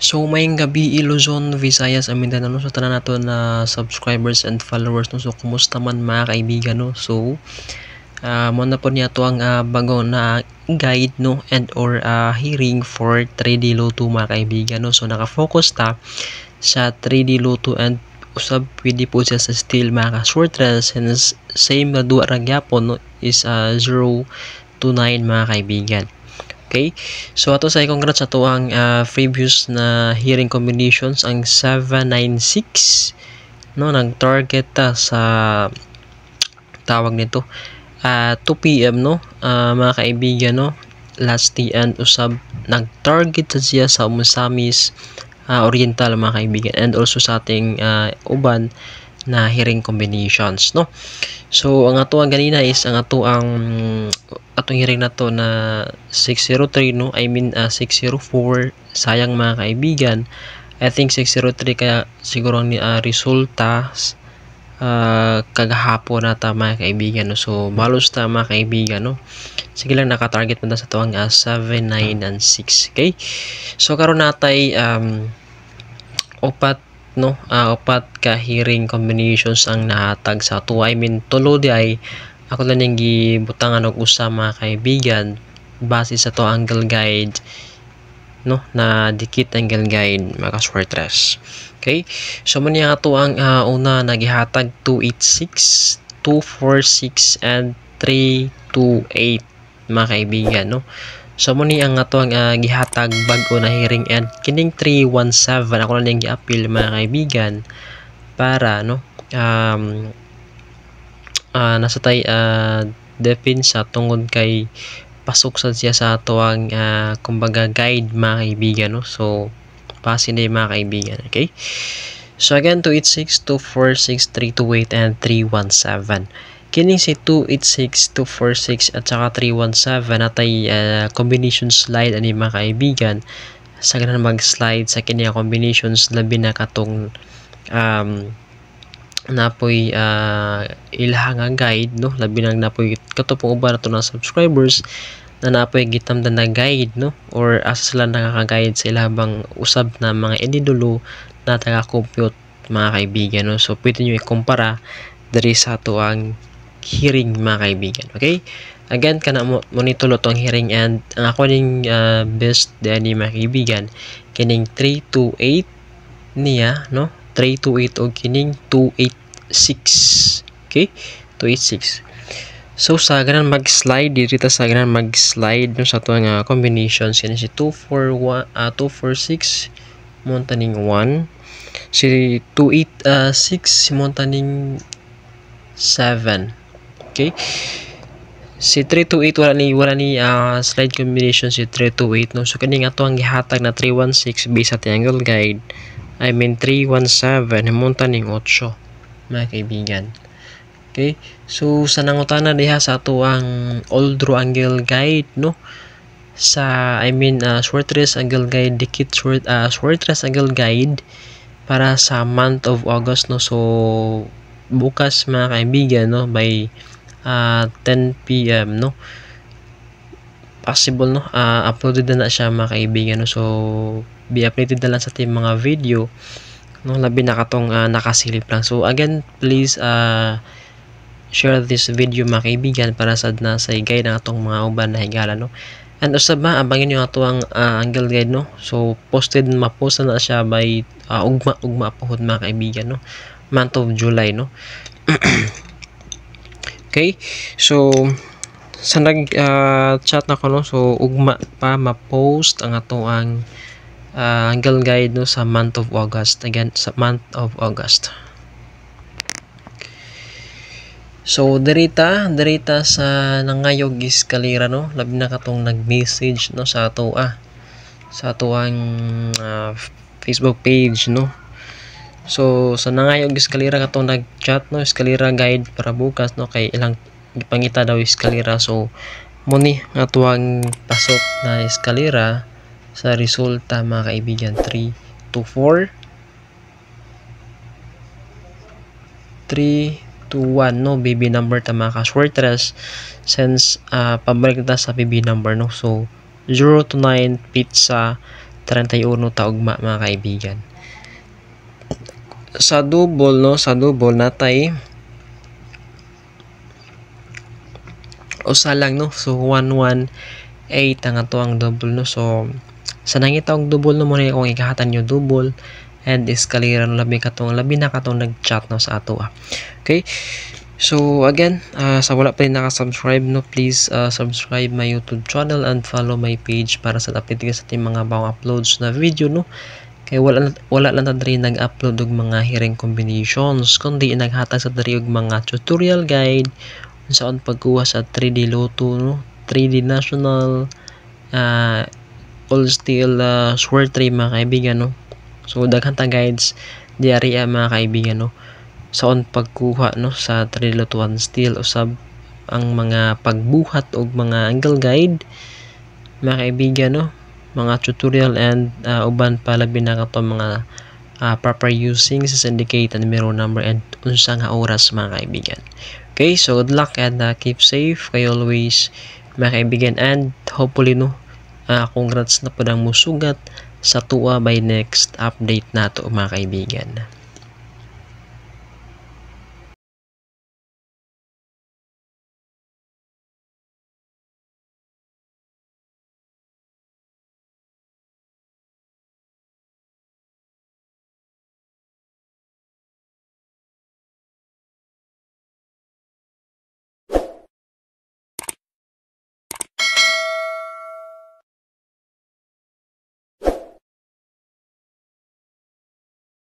So maayong gabi, Luzon, Visayas and Mindanao, no, sa tanan nato na subscribers and followers, no. So kumusta man, mga kaibigan, no? So mo na po niya to ang bago na guide, no, and or hearing for 3D Lotto, mga kaibigan, no. So naka-focus ta sa 3D Lotto and usab pwede po siya sa steel, mga ka-swertres, since same na duwa ra gyapon, no, is 0 to 9, mga kaibigan. Okay? So ato sa congrats sa atuang previous na hearing combinations, ang 796, no, nag-target ta sa tawag nito 2 PM, no, mga kaibigan, no, last day, and usab nag-target sa siya sa Misamis Oriental, mga kaibigan, and also sa ating uban na hearing combinations, no. So ang ato ang ganina is ang ato ang atong hearing na to na 603, no, I mean 604. Sayang, mga kaibigan, I think 603 kaya siguro ang resulta kagahapon na ta, mga kaibigan, no. So balos ta, mga kaibigan, no. Sige lang, naka-target man ta sa tuang 7, 9 and 6. Okay, so karon natay upat, no, upat ka hearing combinations ang nahatag sa ato. I mean, tulo di ay ako lang ning gibutangan og usa, mga kaibigan, base sa to angle guide, no, na dikit angle guide, mga kaswertres. Okay, so mo niya ato ang una nagihatag 286, 246 and 328, mga kaibigan, no. So mo ni ang ato ang gihatag bag-o na hearing, and kining 317 ako lang ning gi-appeal, mga kaibigan, para, no, nasa tay depensa tungod kay pasok sad siya sa ato ang kumbaga guide, mga kaibigan, no. So pasin na mga kaibigan. Okay, so again, 286, 246, 328 and 317. Kining si 286, 246 at saka 317 natay combination slide ani, mga kaibigan, sa ganan mag-slide sa kini combinations, labi na katong napoy ilaha nga guide, no, labi na napoy kato pong uban nato na subscribers na napoy gitamdan na guide, no, or asa sila nakaka-guide sa ilahang usab na mga inidulo na taga-compute, mga kaibigan, no. So pwede niyo ikumpara diri sa ato ang hearing, mga kaibigan. Okay, again, kana mo monitulo tong hearing, and ang ako ning best ani, mga kaibigan, kining 328 niya, no, 328 og kining 286. Okay, 286. So sa ganan mag-slide diri ta, sa ganan mag-slide, no, sa ato nga combinations, kini si 241, 246 monta ning 1, si 286 monta ning 7. Okay, si 328 wala ni slide combination si 328, no. So kini nga to ang gihatag na 316 based sa triangle guide, I mean 317, himunta ning 8, mga kaibigan. Okay, so sa nangutana diha sa ato ang old draw angle guide, no, sa I mean Swertres angle guide, dikit Swertres angle guide para sa month of August, no. So bukas, mga kaibigan, no, by 10 PM, no, possible, no, uploaded na na siya, mga kaibigan, no. So be updated na lang sa ating mga video, no, labi na katong nakasilip lang. So again, please share this video, mga kaibigan, para sad na sa guide ang atong mga uban na higala, no. And usab ba, abangin nyo ato ang angle guide, no. So posted, mapost na siya by ugma ugma pohod, mga kaibigan, no, month of July, no. Okay, so sa nag chat na ko, no, so ugma pa ma-post ang ato ang angle guide, no, sa month of August. Again, sa month of August. So dirita sa nangayog eskalera, no, labi na katong nag-message, no, sa ato sa ato ang Facebook page, no. So sa nangayog eskalera katong nag-chat, no, eskalera guide para bukas, no, kay ilang gipangita daw eskalera. So muni nga tuwang pasok na eskalera sa resulta, mga kaibigan, 3 2 4 3 2 1, no, BB number ta, mga ka-swertres, since pabalik ta sa BB number, no. So 0 to 9 pizza. 31 ta ugma, mga kaibigan. Sa double, no, sa double natay usa lang, no. So 118 ang ato ang double, no. So sa nangita og double, no, mo na akong ikahatan nyo double and eskalera, no, labi katong labi na katong nag-chat, no, sa ato ah. Okay? So again, sa wala pa rin naka-subscribe, no, please subscribe my YouTube channel and follow my page para sa update sa ating mga bagong uploads na video, no. Kay wala lang ta diri nag-upload og mga hearing combinations kundi naghatag sa diri og mga tutorial guide unsaon pagkuha sa 3D Lotto, no, 3D National, all steel, sword 3, mga kaibigan, no. So daghan ta guides diari mga kaibigan, no, saon pagkuha, no, sa 3D Lotto 1 steel, usab ang mga pagbuhat og mga angle guide, mga kaibigan, no, mga tutorial and uban pa, labi na kato mga proper using sa syndicate and mirror number and unsa nga oras, mga kaibigan. Okay, so good luck and keep safe kayo always, mga kaibigan, and hopefully, no, congrats na pud ang musugat sa tuwa by next update nato, mga kaibigan.